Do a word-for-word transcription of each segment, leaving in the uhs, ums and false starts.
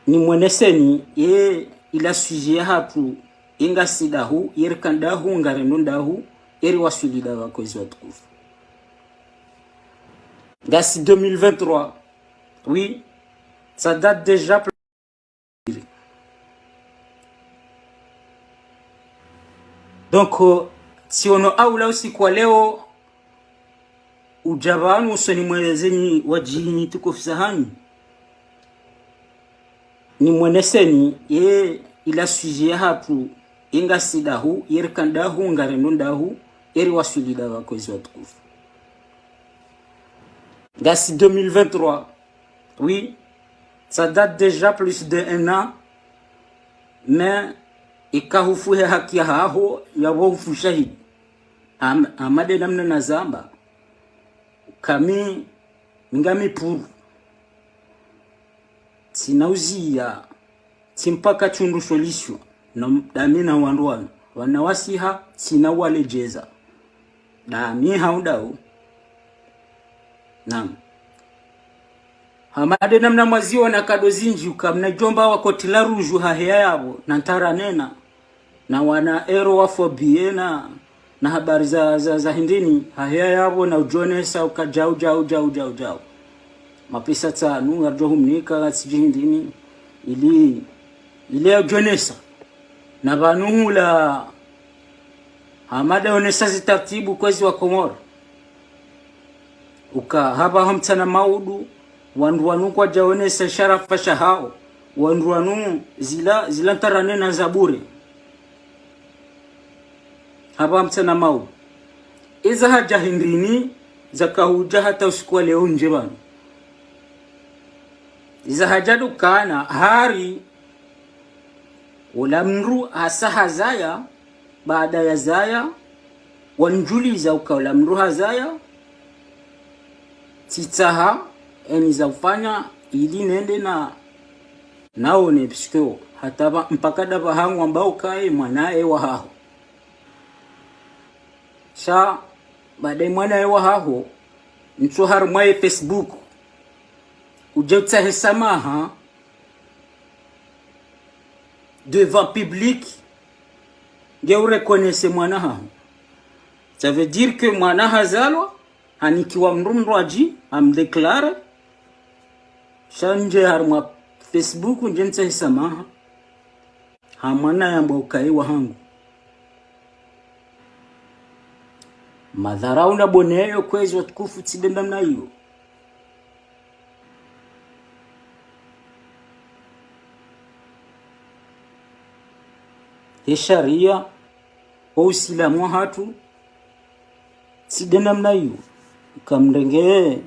Nimweneseni, ye ila sujet yahatru, inga si dahu, ye rika ndahu, ngarendo ndahu, ye riwaswili dahu, kwezi watukufu. Ngasi deux mille vingt-trois. Oui, ça date déjà. Donc, euh, tsiono aula usiku wa leo, udja pvanu usoni mwa zenyi wadjini tukufu zahanyu. Nimweneseni, ye ila sujet yahatru, inga si dahu, ye rika ndahu, ngarendo ndahu, ye riwaswili dahu, kwezi watukufu. Ngasi deux mille vingt-trois. Oui, ça date déjà plus de un an, mais ika hufuhe haki yahaho, yapvo hufu shahidi. Am-, amade namna nazamba. Kami, ngami puru. Tsina uziya, tsi mpaka tsundu solution, na dami na wandru wanu. Wana wasiha, tsina waledjeza. Dami haudau. Naam. Hamade namna mwaziona kado zindji uka mna djomba wa koti la rudju haheya yapvo, na ntara nena. Na wana ero wa fobiye na, na habari za, za, za hindrini, haheya yapvo na udjonesa uka djau, djau, djau, djau, djau. Mapesa tsanu, ngarudjo humnika, tsidji hindrini, ili, ili ya udjonesa. Na pvanu hula, hamade onesa zitartibu kwezi wa Komori. Uka hapvaha mtsana maudu, wandru wanu kwadjaonesa sharafa shahao, wandru wanu zila, zila ntara nena za bure. Hapvaha mtsana maudu. Iza hadja hindrini, zaka hudja hata usiku wa leo ndje pvanu. Iza hadja dukana, hari, ula mndru hasa hazaya, baada ya zaya, wandjuliza uka ula mndru hazaya, tsitsaha, eni za ufanya, ili nende na, naone, puisque hata pva, mpaka dapvaha ngwamba ukaye mwana ye wahaho. Sha, baada ye mwana ye wahaho, ntso harumwa ye Facebook, udje utsahe samaha, devant public, nge ureconnaisse mwana haho. Ça veut dire que mwana hazalwa, hanikiwa mndru mndru adji, amdéclare. Sha ndje harumwa Facebook, ndje ntsahe samaha. Ha mwana yamba ukaye wahangu. Madharau na boneyo kwezi watukufu tsi de namna iyo. He sharia, ho usilamu wahatru, tsi de namna iyo. Kamrenge,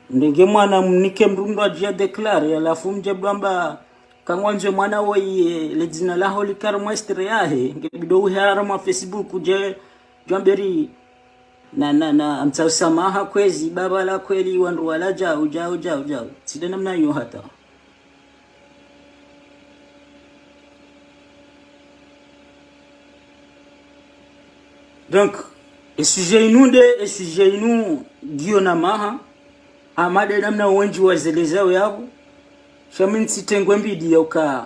mrenge mwana mnike mndru mndru adje adéclare, halafu mdje mdwamba, kangwandzo mwana woyi, le dzina laho lika harumwa extrait yahe, nge bidi uhe harumwa Facebook, udje, djwamberi, na, na, na, amtsahe samaha kwezi, baba la kweli, wandru wala djau, djau, djau, djau. Tsi de namna iyo hata. Donc, e sujet inu de, e sujet inu ngiyo na maha, hama de namna wendji wazelezao yapvo, sha mi ntsitengwe mbidi ya uka,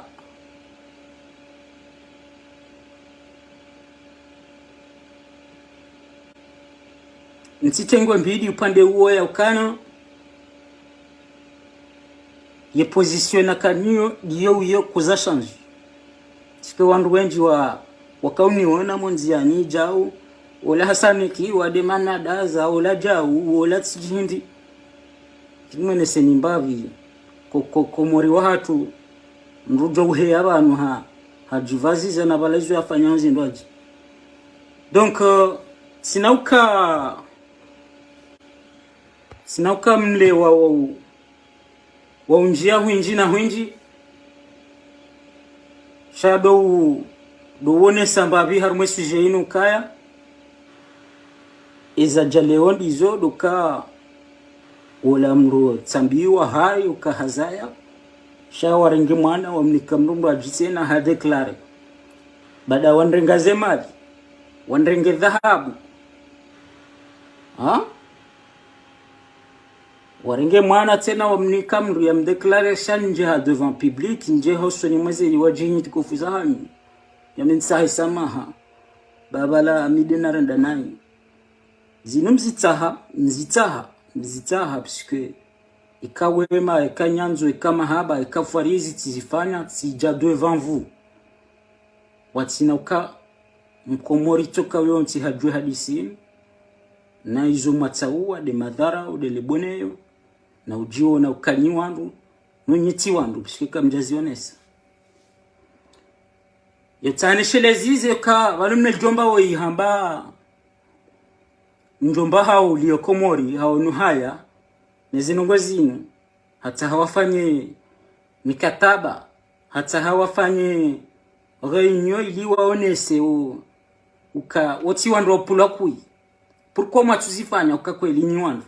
ntsitengwe mbidi upande uwo ya ukana, ye position nakanayo, ndiyo iyo kuza changer. Parce que wandru wendji wa, wakauniona mo ndziani djau, ola hasaniki, wa de mana daza, ola djau, ola tsi djihindri. Tsimweneseni mbapvi, ko, ko, Komori wahatru, mndru djo uheya pvanu ha, hadjivaziza na pvala izo yafanya nzindru adji. Donc, euh, tsina uka, tsina uka mle wa, wa, wa undjia hwindji na hwindji, sha do u, do wonesa mbapvi harumwa e sujet inu kaya, eza dja leo ndizo do ka, wola mndru tsambiwa hayi uka hazaya, sha warenge mwana wamnika mndru mndru adji tsena ha déclare. Baada wandrenga ze mali, wandrenge dhahabu. Ha? Warenge mwana tsena wamnika mndru yamdéclarer sha ndje ha devant public, ndje hosoni mweze ili wadjinyiti kufuza hanyu. Yamintsahi samaha. Baba la amide narenda nayi. Zinu mzitsaha, mzitsaha, mzitsaha, parce que ika wema, ika nyandzo, ika mahaba, ika fwarizi, tsizifanya, tsidja devant vous. Watsina uka, mkomori tsoka yontsi hadjuwe hadisi inu, na izo mwatsaua, nde madharau, nde liboneyo, na udjiona uka nyi wandru, no nyi tsi wandru, parce que kamdjazionesa. Yotsaha nisheleze ze ka, pvanu mne djomba woyi hamba, mdjomba hawo uliyo Komori, hawo nuhaya, ne zinu ngo zinu, hata hawafanye mikataba, hata hawafanye réunion ili waonese u-, uka, wotsi wandru wapvulwa kuyi. Pourquoi mwatsuzifanya uka kweli nyi wandru?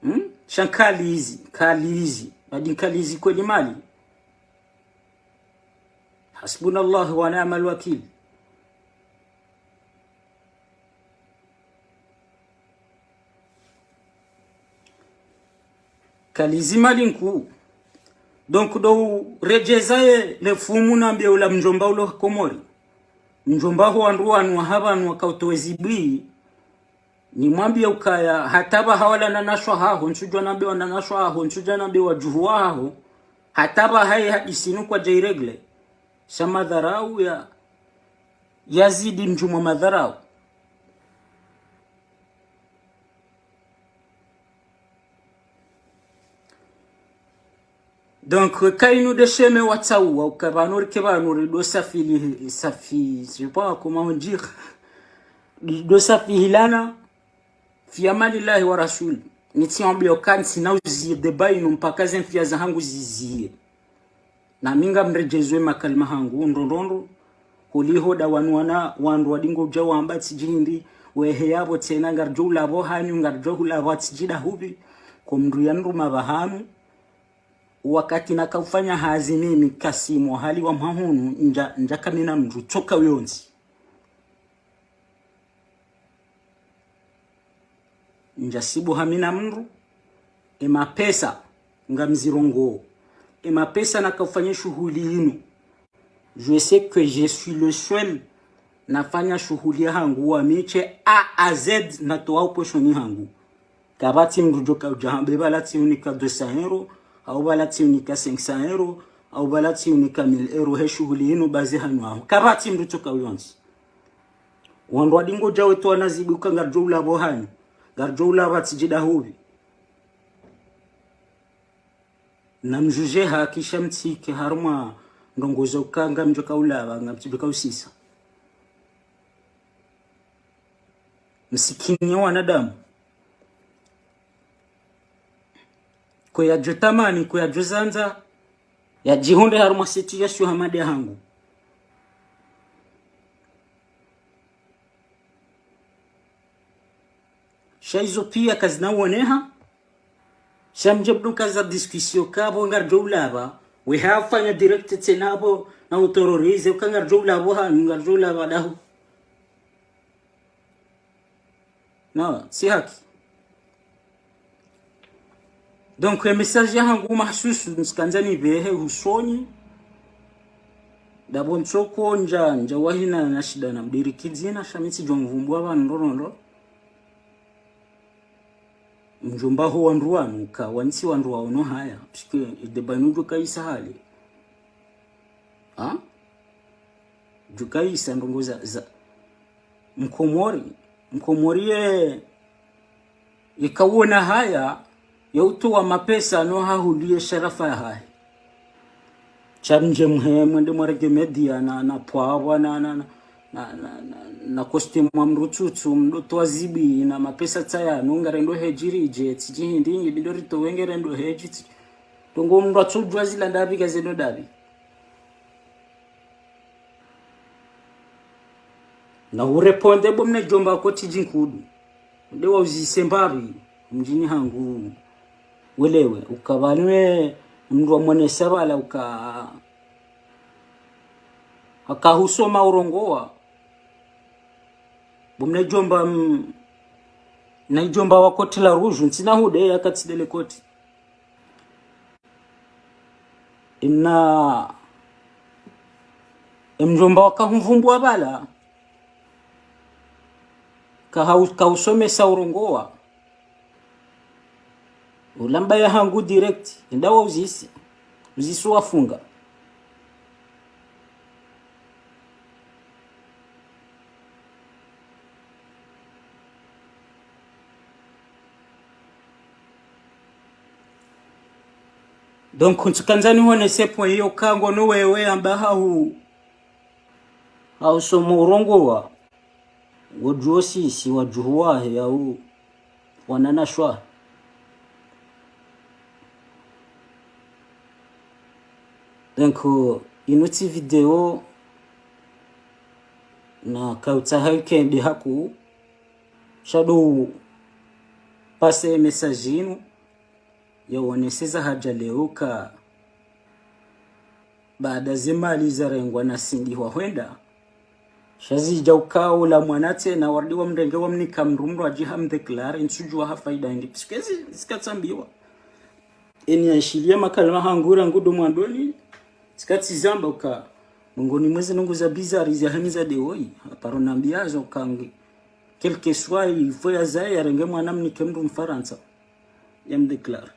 Hmm? Sha nkalizi, nkalizi. Badi nkalizi kweli mali. حسبنا الله ونعم الوكيل. Nkalizi mali nkuu. Donc, ndo uredjeza ye le fumu nambiye ula mdjomba ulo Komori. Mdjomba ho wandru wanu wa hapvanu wakautowe zibwi. Nimwambiye ukaya, hata pvaha wala nanashwa haho, ntsudjuwa nambe wananashwa haho, ntsudjuwa nambe wadjuhu wahaho, hata pvaha ye hadisi inu kwadja irégler. Sha madharau ya, yazidi mdjumwa madharau. Donc, kayinu nde sheme watsaua, uka pvanu rike pvanu rido safili, safi, je sais pas comment on dit. Rido safihilana, fi amani llahi wa rasuli. Nitsiwambiyo uka ntsina uziye débat inu mpaka ze mfiya zahangu ziziye. Nami ngamredjezwe makalima hangu, ndrondrondro, holiho nda wanu wana, wandru wadingo udja wamba tsidji hindri, wehe yapvo tsena ngaridjo ulapvo hanyu, ngaridjo ulapvo tsidji ndahupvi, ko mndru yaniruma pvahanu, wakati nakaufanya hazi mimi Kasimu hali wa mhahunu, ndja, ndjaka mi na mndru tsoka uyontsi. Ndjasibu hami na mndru, e mapesa, ngamzirongoo. E mapesa nakaufanya shuhuli inu. Je sais que je suis le seul nafanya shuhuli yahangu wa miche A à Z natowa uposhoni hangu. Kapvatsi mndru djoka udja hambe pvala tsiunika deux cents euros, au pvala tsiunika cinq cents euros, au pvala tsiunika mille euros he shuhuli inu bazi hanyu aho. Kapvatsi mndru tsoka uyontsi. Wandru wadingo udja wetu wana zibwi uka ngaridjo ulapvo hanyu, ngaridjo ulapva tsidji ndahupvi. Namdjudje haki sha mtsike harumwa ndrongo zo uka ngamdjoka ulapva, ngamdjoka usisa. Msikinye wanadamu. Ko yadjo tamani, ko yadjo zandza, yadjihundre harumwa situation hama nde yahangu. Sha izo piya kazina uoneha. Sha mdje mdunga za discussion kapvo ngaridjo ulapva. We hafanya direct tsena pvo na uterroriser, uka ngaridjo ulapvo hanyu, ngaridjo ulapva dahu. Non, tsi haki. Donc, e message yahangu mahsusu, ntsikandza nipvehe husoni. Ndapvo ntsoko ndja, ndja wahina na shida na mdiri kidzina, sha mi tsidjo mvumbua pvanu ndrondrondro. Mdjomba ho wandru wanu, ka wantsi wandru waono haya, parce que e débat inu djuka isa hale. Ha? Djuka isa ndrongo za, za. Mkomori, Mkomori ye, yeka uona haya, ya utowa mapesa no hahuliye sharafa yahahe. Sha mdje mhe, mwende mwarenge media na, na pwapwa na, na, na costume wa mndru tsutsu, mdo towa zibwi na mapesa tsaya, no ngarendo hedji ridje, tsidji hindri nyi, bindo ritowe ngerendo hedji, tsi-, ndrongo mndru atsudjuwa zila ndapvi kazendo ndapvi. Na ureponde bo mna djomba koti djinkudu. Nde wa uzise mbapvi, mdjini hangu. Welewe, uka pvanu we mndru wa mwonesa pvala, uka, aka husoma urongowa. Bo mna djomba m-, Na mdjomba wa koti la rouge, ntsina hude ya katsi dele koti. Ina mdjomba waka humvumbua bala. Kaha-, kahusomesa urongoa. Ulamba ya hangu direct, enda wa uzisi. Uzisi wafunga. Donc, ntsukandzani hone sepo iyo kango no wewe amba hahu. Hausomo urongoa. Wodjuo sisi wadjuhu wahe yau wananashwa. Donc, inu tsi video na kautsaha ikende haku. Sha ndo passer message inu. Yawoneseza hadja leo ka baada ze mali zarengwa na sindihwa hwenda. Sha zidja uka ula mwana tsena warudi wamrenge wamnika mdru mdru adje hamdéclarer ntsudjuwa ha faida hindri. Parce que zi-, zikatsambiwa. Eni yaishiliya makalima hangu rangu ndo mwandoni. Zikatsizamba uka mongoni mwezi nungu za bizarre za hamiza de woi. Aparo nambiazo uka nge. Quel que soit, il faut yazaye yarenge mwana amnike mdru Mfarantsa. Yamdéclarer.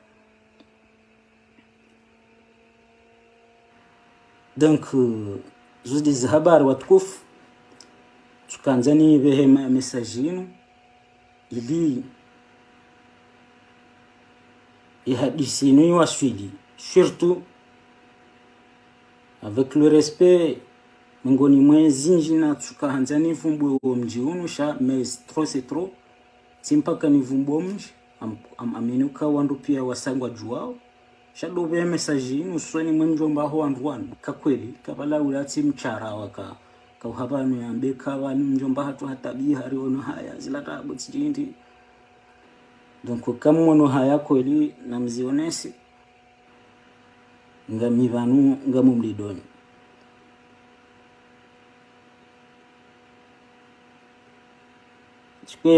Donc, euh, zo nde ze habari watukufu. Tsukandzani pvehe ma-, message inu. Ili ye hadisi inu iwaswili. Surtout, avec le respect, mongoni mwezi ndjina tsuka handzani vumbwe wo mdji unu sha, mais trop c'est trop. Tsi mpaka nivumbwe mdji, am-, am-, amini uka wandru pia wasangwa djuwao. Sha ndo pve message inu usoni mwe mdjomba ho wandru wanu, ka kweli, kabala ula tsi mshara waka, kauha pvanu yambe ka pvanu mdjomba hatru hatabiha hari ono haya, zila tabu tsi djindri. Donc, kamwono haya kweli, namzionese. Ngami pvanu, ngamu mlidoni. Tsikwe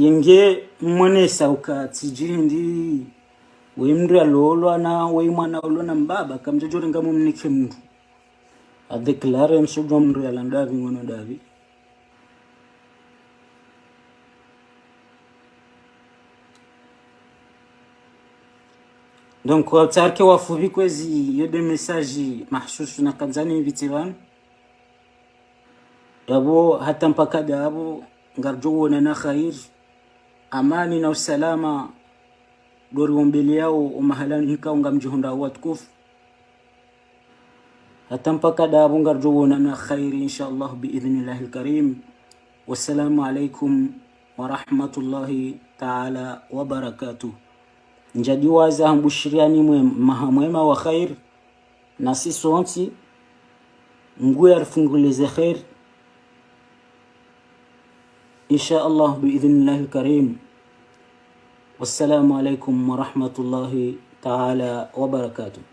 yenge mwonesa uka tsi djindri, we mdru alolwa na, we mwana ulona mbaba, kamdjadjore ngamu mnike mdru. Adéclarer msudjwa mdru yala ndapvi ngono ndapvi. Donc, watsarike wafupvi kwezi, yo nde message mahsusu nakandzani ipvitse pvanu. Yapvo hata mpaka ndapvo, ngaridjo wonana khair. Amani na usalama, ndo riwombeleyao, o mahalani hikao ngamdjihundrao watukufu. Hata mpaka ndapvo ngaridjo wonana khair, insha Allah, bi idhnillahil karim. Wassalamu alaikum wa rahmatullahi ta'ala wa barakatuh. Ndjadiwaza hambushiriani mwe-, maha mwema wa khair. Na si sontsi, Mngu yarifungulize khair. Insha Allah, bi idhnillahil karim. Wassalamu alaikum wa rahmatullahi ta'ala wa barakatuh.